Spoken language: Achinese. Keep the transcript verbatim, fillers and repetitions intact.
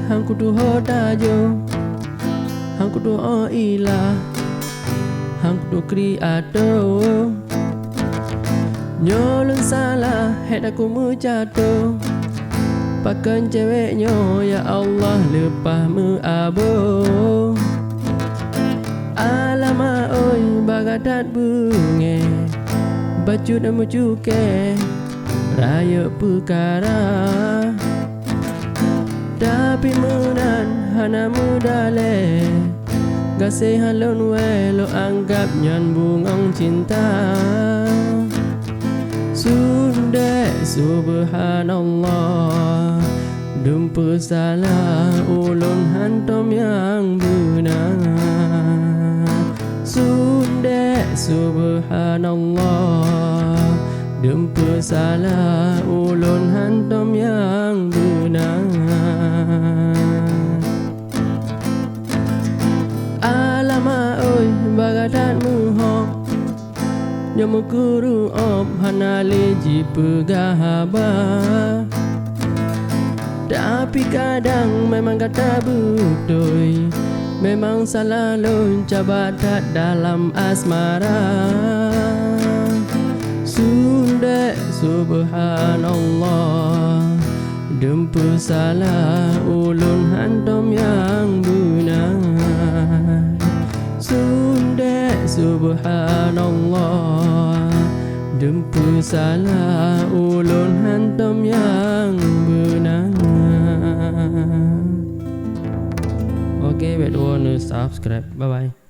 Han kutuho tajok, han kutuho ilah, han kutu kri atô. Nyoe lôn salah, hét aku meucatô. Pakon cewek nyoe, ya Allah, leupah meuabo. Alamak oi, bagat that beungéh, bacut meucukée, rayeuk peukara. Tapi meunan hana meudalée, gaséh lôn wée lôn anggab nyan bungong cinta. Sundek, subhanallah, dum peusalah ulôn hantom nyang beuna. Sundek, subhanallah, dum peusalah ulôn hantom nyang beuna. Alamak oi, bagat that meuhok, nyoe meukeureu'ob hana lé jipeugah haba. Tapi kadang memang gata beutôi, memang salah lôn caba that dalam asmara. Sundek, subhanallah, dum peusalah ulôn hantom nyang beuna. Sundek, subhanallah, dum peusalah ulôn hantom nyang beuna. Oke, bèk lupa neu subscribe. Bye bye.